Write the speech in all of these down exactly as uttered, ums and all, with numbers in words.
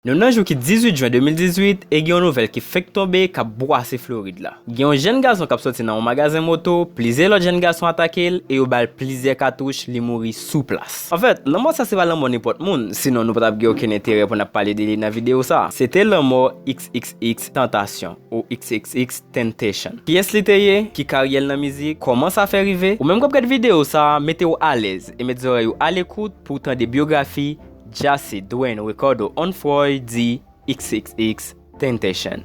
Nou nan jou ki dizuit jen de mil dizuit e gen yon nouvèl ki fenk tonbe k ap bwase Florid la. Gen yon jèn gason k ap sòti nan yon magazen moto, plizyè lòt jèn gason atake l e yo ba l plizyè katouch, li mouri sou plas. Anfèt, lanmò sa se pa lanmò nenpòt moun, sinon nou pa t ap gen okenn enterè pou n ap pale de li nan videyo sa. Se te lanmò X X X Tantasyon ou X X X Temptation. Kiyès li te ye? Ki karyè l nan mizik? Kòman sa fè rive? Ou menm k ap gad videyo sa, mete w alèz e met zòrèy ou alekout pou w tande byografi Jassy Dwayne Ricardo Onfroy di X X X Temptation.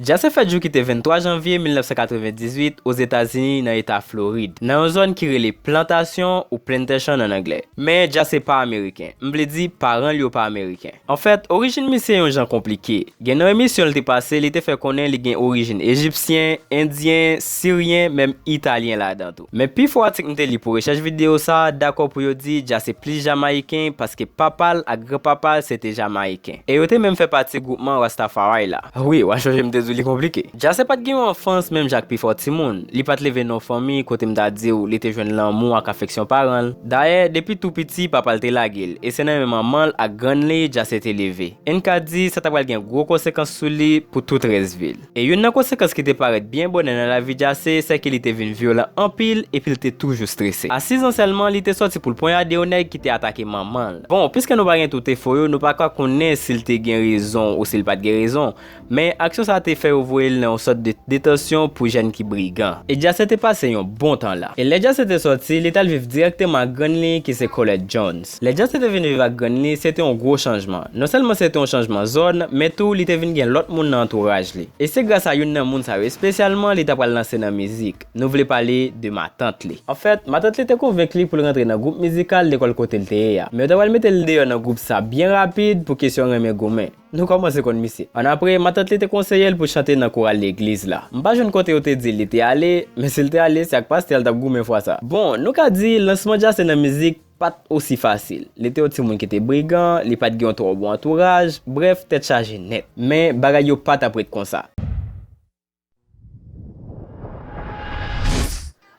Jassy fèt jou ki te venntwa janvye mil nèf san katrevendizuit Ozetazini nan eta Florid, nan yon zòn ki rele Plantasyon ou Plantation ann anglè. Men Jassy pa ameriken, m vle di paran l yo pa ameriken. Anfèt, orijin misye yon jan konplike. Gen nan emisyon l te pase, li te fè konnen li gen orijin ejipsyen, endyen, siryen, menm italyen ladan tou. Men pi fò atik m te li pou rechèch videyo sa a dakò pou yo di Jassy plis jamayiken paske papa l ak granpapa l se te jamayiken. E yo te menm fè pati gwoupman Rastafari la. Wi, w a chonje m te di w li konplike. Jassy pa t gen yon anfans menm jan ak pifò timoun. Li pa t leve nan yon fanmi kote m ta di w li te jwenn lanmou ak afeksyon paran l. Dayè, depi tou piti, papa l te lage l, e se nan men manman l ak grann li Jassy te leve. N ka di sa ta pral gen gwo konsekans sou li pou tout rès vi l. E youn nan konsekans ki te parèt byen bonè nan lavi Jassy, se ke li te vin vyolan anpil epi l te toujou strese. A sis an sèlman, li te sòti pou l ponyade yon nèg ki te atake manman l. Bon, piske nou pa gen tout enfo yo, nou pa ka konnen si l te gen rezon ou si l pa t gen rezon, men aksyon sa a te fè yo voye l nan yon sòt de detansyon pou jèn ki brigan. E Jassy te pase yon bon tan la. E lè Jassy te sòti, li t al viv dirèkteman ak grann li ki se Colette Jones. Lè Jassy te vin viv ak grann li, se te yon gwo chanjman. Non sèlman se te yon chanjman zòn, men tou li te vin gen lòt moun nan antouraj li. E se gras a youn nan moun sa yo espesyalman li ta pral lanse nan mizik. Nou vle pale de matant li. Anfèt, matant li te konvenk li pou l rantre nan gwoup mizikal lekòl kote l te ye a. Men yo ta pral mete l deyò nan gwoup sa byen rapid pou kesyon renmen goumen. Nou kòmanse konn misye. Annapre, matant li te konseye l pou chante nan koral legliz la. M pa jwenn kote yo te di l li te ale, men si l te ale, se ak pastè l t ap goumen fwa sa. Bon, nou ka di, lansman Jassy nan mizik pa t osi fasil. Li te yon timoun ki te brigan, li pa t gen yon twò bon antouraj, brèf, tèt chaje nèt. Men, bagay yo pa t ap ret konsa.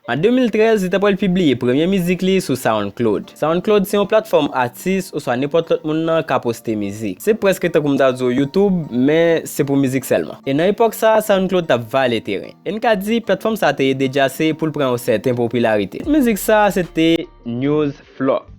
An de mil trèz, li ta pral pibliye premye mizik li sou SoundCloud. SoundCloud se yon platfòm atis oswa nenpòt lòt moun nan ka poste mizik. Se prèske tankou m ta di w YouTube, men se pou mizik sèlman. E nan epòk sa a, SoundCloud t ap vale teren. E n ka di, platfòm sa a te ede Jassy pou l pran yon sèten popilarite. Mizik sa a se te News Flop.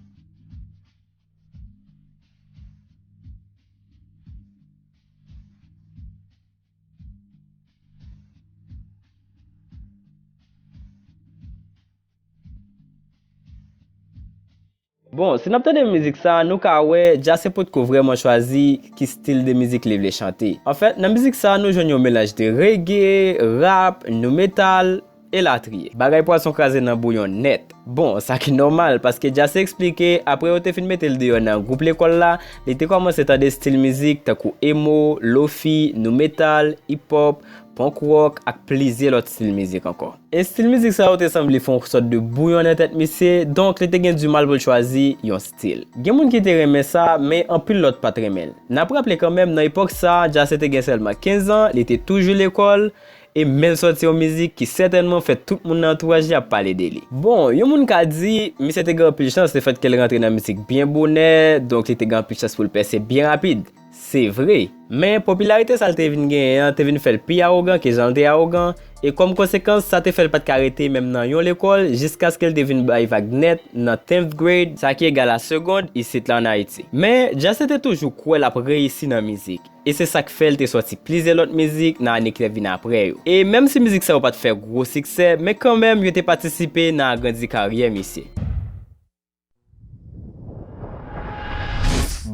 Bon, si n ap tande mizik sa a, nou ka wè Jassy potko vrèman chwazi ki stil de mizik li vle chante. Anfèt, nan mizik sa a, nou jwenn yon melanj de reggae, rap, nu metal, elatriye. Bagay pwason kraze nan bouyon nèt. Bon, sa ki nòmal, paske Jassy eksplike, apre yo te fin mete l deyò nan gwoup lekòl la, li te kòmanse tande stil mizik tankou emo, lo-fi, nu metal, hip hop, punk rock ak plizyè lòt stil mizik ankò. E stil mizik sa yo te sanble fè yon sòt de bouyon nan tèt misye, donk li te gen dimal pou l chwazi yon stil. Gen moun ki te renmen sa, men anpil lòt pa t renmen l. N ap raple kanmenm, nan epòk sa a, Jassy te gen sèlman kenz an, li te toujou lekòl, e men l sòti yon mizik ki sètènman fè tout moun nan antouraj li ap pale de li. Bon, yon moun ka di, misye te gen anpil chans lefètke l rantre nan mizik byen bonè, donk li te gen anpil chans pou l pèse byen rapid. Se vre. Men, popilarite sa l te vin genyen an te vin fè l pi awogan ke jan l te awogan, e kòm konsekans, sa te fè l pa t ka rete menm nan yon lekòl jiskaske l te vin bay vag nèt nan tenth grade, sa ki egal a segond, isit la ann Ayiti. Men, Jassy te toujou kwè l ap reyisi nan mizik, e se sa k fè l te sòti plizyè lòt mizik nan ane ki t ap vin apre yo. E menm si mizik sa yo pa t fè gwo siksè, men kanmenm yo te patisipe nan agrandi karyè misye.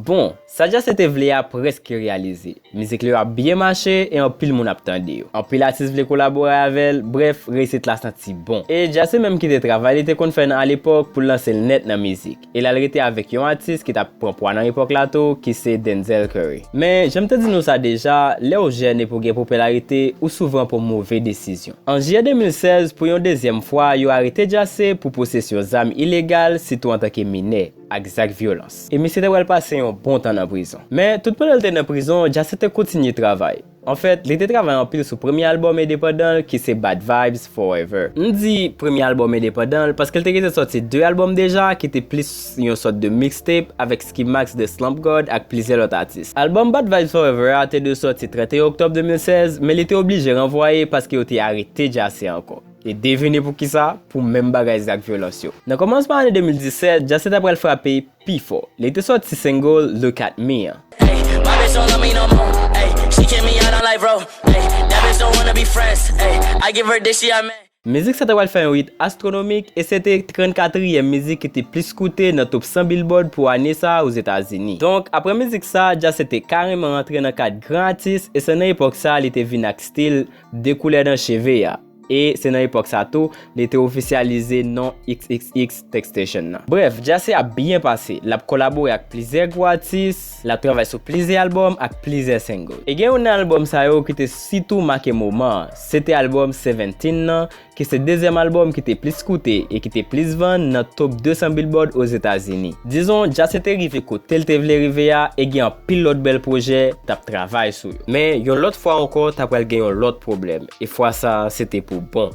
Bon, sa Jassy te vle a prèske reyalize. Mizik li yo ap byen mache e anpil moun ap tande yo. Anpil atis vle kolabore avè l, brèf, reyisit la santi bon. E Jassy menm ki te travay li te konn fè nan alepòk pou l lanse l nèt nan mizik. E l al rete avèk yon atis ki t ap pran pwa nan epòk la tou, ki se Denzel Curry. Men, jan m te di nou sa deja, lè w jèn epi w gen popilarite, ou souvan pran move desizyon. An jiyè de mil sèz, pou yon dezyèm fwa, yo arete Jassy pou posesyon zam ilegal, sitou antanke minè. ak zak vyolans. E misye te pral pase yon bon tan nan prizon. Men, tout pandan l te nan prizon, Jahseh te kontinye travay. Anfèt, li te travay anpil sou premye albòm endepandan l, ki se Bad Vibes Forever. M di premye albòm endepandan l paske l te gentan sòti de albòm deja, ki te plis yon sòt de mixtape avèk Ski Mask de Slump God ak plizyè lòt atis. Albòm Bad Vibes Forever a te dwe sòti trannteyen oktòb de mil sèz, men li te oblije ranvwaye paske yo te arete Jahseh ankò. E devine poukisa? Pou menm bagay zak vyolans yo. Nan kòmansman ane de mil disèt, Jahseh ta pral frape pi fò. Li te sòti single Look at Me an. Ay, my bitch don't love me no more. Ay, she kick me out on life, bro. Ay, that bitch don't wanna be friends. Ay, I give her dick, she a man. Mizik sa ta pral fè yon hit astwonomik e se te trannkatriyèm mizik ki te plis koute nan top san Billboard pou ane sa a Ozetazini. Donk, apre mizik sa, Jahseh te kareman rantre nan kad gran atis e se nan epòk sa a li te vin ak stil de koulè nan cheve a. E se nan epòk sa tou, li te ofisyalize non X X X Tentacion nan. Brèf, Jahseh ap byen pase. L ap kolabore ak plizyè gwo atis, l ap travay sou plizyè albòm ak plizyè single. E gen youn nan albòm sa yo ki te sitou make moman an. Se te albòm Seventeen nan, ki se dezyèm albòm ki te plis koute e ki te plis vann nan top de san Billboard Ozetazini. Dizon, Jahseh te rive kote l te vle rive a e gen anpil lòt bèl pwojè t ap travay sou yo. Men, yon lòt fwa ankò, ta pral gen yon lòt pwoblèm. E fwa sa a, se te pou bon.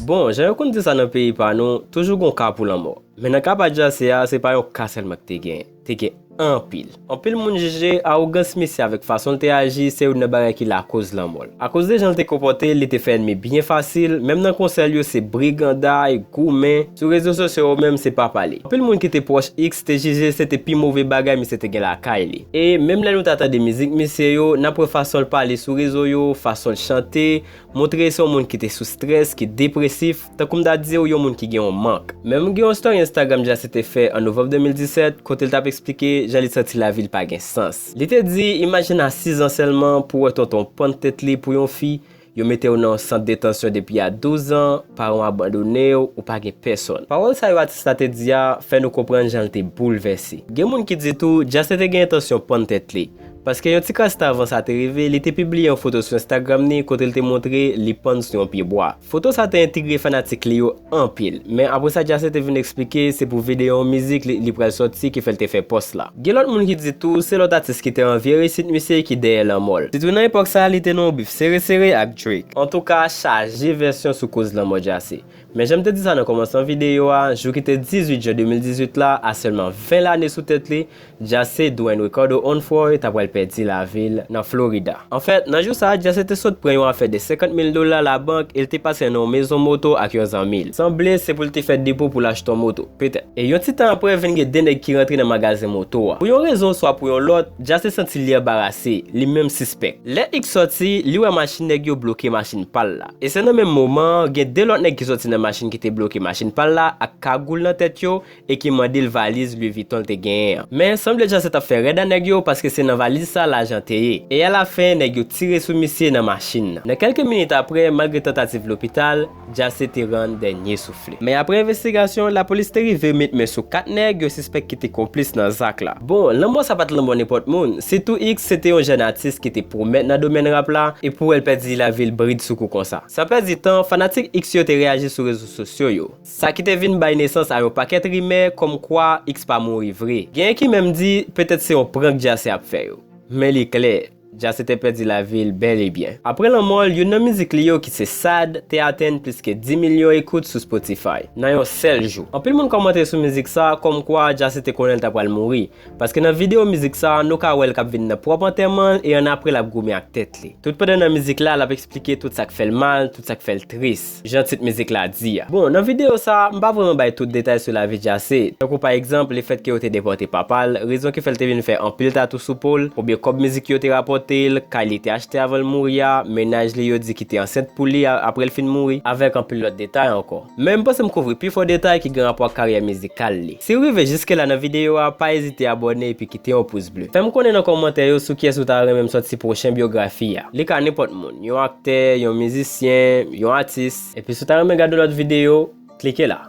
Bon, jan yo konn di sa nan peyi pa nou, toujou gon ka pou lanmò. Men nan ka pa Jahseh a, se pa yon ka sèlman ki te gen. Te gen anpil. Anpil moun jije awogans misye avèk fason l te aji, se youn nan bagay ki lakoz lanmò l. Akoz de jan l te konpòte l, li te fè ènmi byen fasil, menm nan konsè l yo se briganday, goumen, sou rezo sosyo yo menm se pa pale. Anpil moun ki te pwòch X te jije se te pi move bagay misye te gen lakay li. E menm lè nou ta tande mizik misye yo, n ap wè fason l pale sou rezo yo, fason l chante, montre se yon moun ki te sou strès, ki depresif, tankou m ta di w yon moun ki gen yon mank. Menm gen yon story Instagram Jahseh te fè an novanm de mil disèt, kote l t ap eksplike jan li santi lavi l pa gen sans. Li te di, imajine a sis zan sèlman pou w wè tonton w pann tèt li pou yon fi, yo mete w nan yon sant detansyon depi a douz an, paran w abandone w, ou pa gen pèsonn. Pawòl sa yo atis la te di a fè nou konprann jan l te boulvèse. Gen moun ki di tou, Jahseh te gen entansyon pann tèt li. Paske yon ti kras tan avan sa te rive, li te pibliye yon foto sou Instagram ni kote l te montre li pann sou yon pye bwa. Foto sa te entrige fanatik li yo anpil, men apre sa Jahseh te vin eksplike se pou videyo yon mizik li, li pral sòti ki fè l te fè pòs la. Gen lòt moun ki di tou se lòt atis ki te anvi reyisit misye ki dèyè lanmò l. Sitou nan epòk sa li te nan yon bif sere sere ak Drake. Antouka, chaje vèsyon sou koz lanmò Jahseh. Men jan m te di sa nan kòmansman videyo a, jou ki te dizuit jen de mil dizuit la, a sèlman ven lane sou tèt li, Jahseh Dwayne Ricardo Onfroy ta pral pèdi lavi l nan Florida. Anfèt, nan jou sa a, Jahseh te sot pran yon afè de senkant mil dola labank e l te pase nan yon mezon moto ak yon zanmi l. Sanble se pou l te fè depo pou l achte yon moto, petèt. E yon ti tan apre, vin gen de nèg ki rantre nan magazen moto a. Pou yon rezon oswa pou yon lòt, Jahseh santi li anbarase, li menm sispèk. Lè X sòti, li wè machin nèg yo bloke machin pa l la. E se nan menm moman an, gen de lòt nèg ki sòti nan machin ki te bloke machin pa l la ak kagoul nan tèt yo, e ki mande l valiz Louis Vuitton l te genyen an. Men, sanble Jahseh t ap fè rèd a nèg yo paske se nan valiz sa lajan te ye. E alafen, nèg yo tire sou misye nan machin nan. Nan kèlke minit apre, malgre tantativ lopital, Jahseh te rann dènye souf li. Men apre envestigasyon, lapolis te rive met men sou kat nèg yo sispèk ki te konplis nan zak la. Bon, lanmò sa pa t lanmò nenpòt moun. Sitou X se te yon jèn atis ki te pwomèt nan domèn rap la, e pou wè l pèdi lavi l brid sou kou konsa. San pèdi tan, fanatik X yo te reyaji sou rezo sosyo yo. Sa ki te vin bay nesans a yon pakèt rimè kòmkwa X pa mouri vre. Genyen ki menm di, petèt se yon prank Jahseh ap fè yo. Men li klè, Jahseh te pèdi lavi l bèl e byen. Apre lanmò l, youn nan mizik li yo ki se Sad te atenn plis ke dis milyon ekout sou Spotify, nan yon sèl jou. Anpil moun kòmante sou mizik sa, kòmkwa Jahseh te konnen l ta pral mouri. Paske nan videyo mizik sa, nou ka wè l k ap vin nan pwòp antèman l e annapre l ap goumen ak tèt li. Tout pandan nan mizik la, l ap eksplike tout sa k fè l mal, tout sa k fè l tris, jan tit mizik la di a. Bon, nan videyo sa, m pa vrèman bay tout detay sou lavi Jahseh. Tankou pa egzanp, lefètke yo te depòte papa l, rezon ki fè l te vin fè anpil tatou sou po l, konbyen kòb mizik yo te rapòte l, kay li te achte avan l mouri a, mennaj li yo di ki te ansent pou li a, apre l fin mouri, avèk anpil lòt detay ankò. Men m panse m kouvri pifò detay ki gen rapò ak karyè mizikal li. Si w rive jiske la nan videyo a, pa ezite abòne epi kite yon pous ble. Fè m konnen nan kòmantè yo sou kiyès ou ta renmen m sòti pwochen byografi a. Li ka nenpòt moun, yon aktè, yon mizisyen, yon atis. Epi si w ta renmen gade yon lòt videyo, klike la.